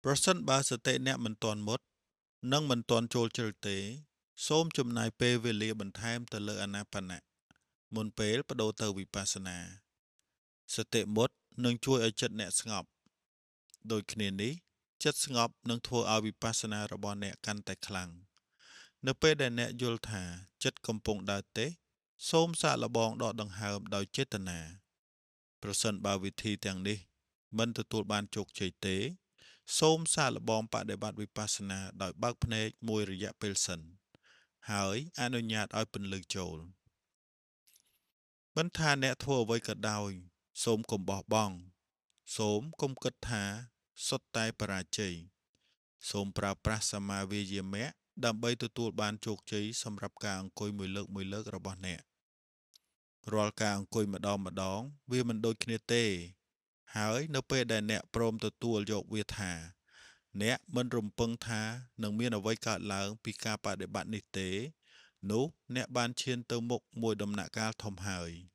ប្រសិនបើសតិអ្នកមិនទាន់មុត និងមិនទាន់ចូលជ្រៅទេ សូមចំណាយពេលវេលាបន្ថែមទៅលើអានាបាណៈ មុនពេលប្ដូរទៅវិបស្សនា សតិមុតនឹងជួយឲ្យចិត្តអ្នកស្ងប់ ដូចគ្នានេះ ចិត្តស្ងប់នឹងធ្វើឲ្យវិបស្សនារបស់អ្នកកាន់តែខ្លាំង នៅពេលដែលអ្នកយល់ថាចិត្តកំពុងដើរទេស សូមសាកល្បងដកដង្ហើមដោយចេតនា ប្រសិនបើវិធីទាំងនេះមិនទទួលបានជោគជ័យទេ សូមសាកល្បងបដិបត្តិវិបស្សនាដោយបើកភ្នែកមួយរយៈពេលសិន ហើយអនុញ្ញាតឲ្យពន្លឺចូល មិនថាអ្នកធ្វើអ្វីក៏ដោយ សូមកុំបោះបង់ សូមកុំគិតថាសុទ្ធតែបរាជ័យ សូមប្រើប្រាស់សមាវាយាមៈដើម្បីទទួលបានជោគជ័យសម្រាប់ការអង្គុយមួយលើកៗរបស់អ្នក រាល់ការអង្គុយម្ដងៗវាមិនដូចគ្នាទេ ហើយនៅពេលដែលអ្នកព្រមទទួលយកវាថា អ្នកមិនរំពឹងថានឹងមានអ្វីកើតឡើងពីការបដិបត្តិនេះទេ នោះអ្នកបានឈានទៅមុខមួយដំណាក់កាលធំហើយ។